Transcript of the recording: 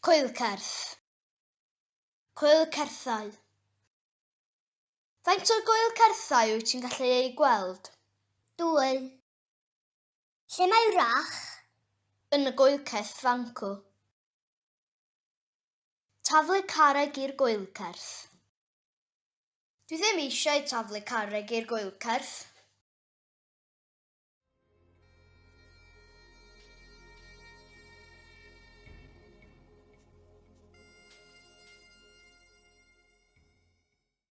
Coelcerth. Coelcerthau. Faint o goelcerthau wyt ti'n gallu eu gweld? Dwy. Lle mae wrach? Yn y goelcerth fancw. Taflu carreg i'r goelcerth. Dwi ddim eisiau taflu carreg i'r goelcerth.